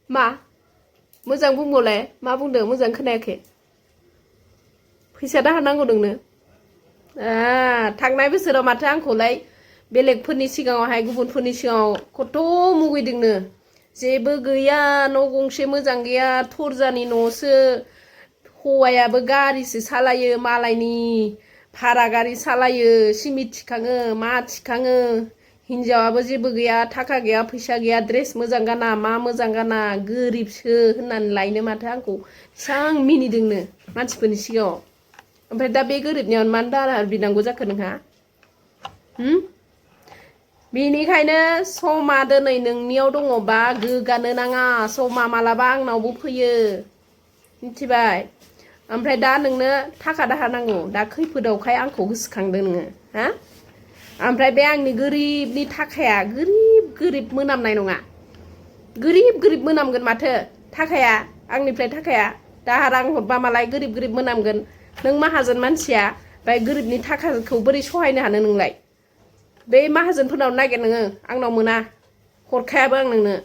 मा मोजां बुंबावलाय मा बुंदों मोजां खोनायाखै फैसा दाहार नांगौ नोंनो थांनाय बोसोराव माथो आंखौलाय बेलेगफोरनि सिगाङावहाय गुबुनफोरनि सिगाङाव खथ' मुगैदोंनो जेबो गैया न' गंसे मोजां गैया थरजानि न'सो हौवायाबो गारिसो सालायो मालायनि भारा गारि सालायो सिमिट थिखाङो मा थिखाङो हिनजावाबो जेबो गैया थाखा गैया फैसा गैया ड्रेस मोजां गाना मा मोजां गाना गोरिबसो होननानै लायनो माथो आंखौ बेसां मिनिदोंनो मानसिफोरनि सिगाङाव ओमफ्राय दा बे गोरिबनियाव मानो दाहार बिनांगौ जाखो नोंहा बेनिखायनो समा दिनै नोंनियाव दङबा गोगानो नाङा समा मालाबा आंनावबो फैयो मिथिबाय ओमफ्राय दा नोंनो थाखा दाहार नांगौ दा खैफोदावखाय आंखौ गोसोखांदों नोङो हा ओमफ्राय बे आंनि गोरिबनि थाखाया गोरिब मोनामनाय नङा गोरिब मोनामगोन माथो थाखाया आंनिफ्राय थाखाया दाहार आं हरबा मालाय गोरिब मोनामगोन नों माहाजोन मानसिया ओमफ्राय गोरिबनि थाखाखौ बोरै सहायनो हानो नोंलाय बे माहाजोनफोरनाव नागिर नोङो आंनाव मोना हरखायाबो आं नोंनो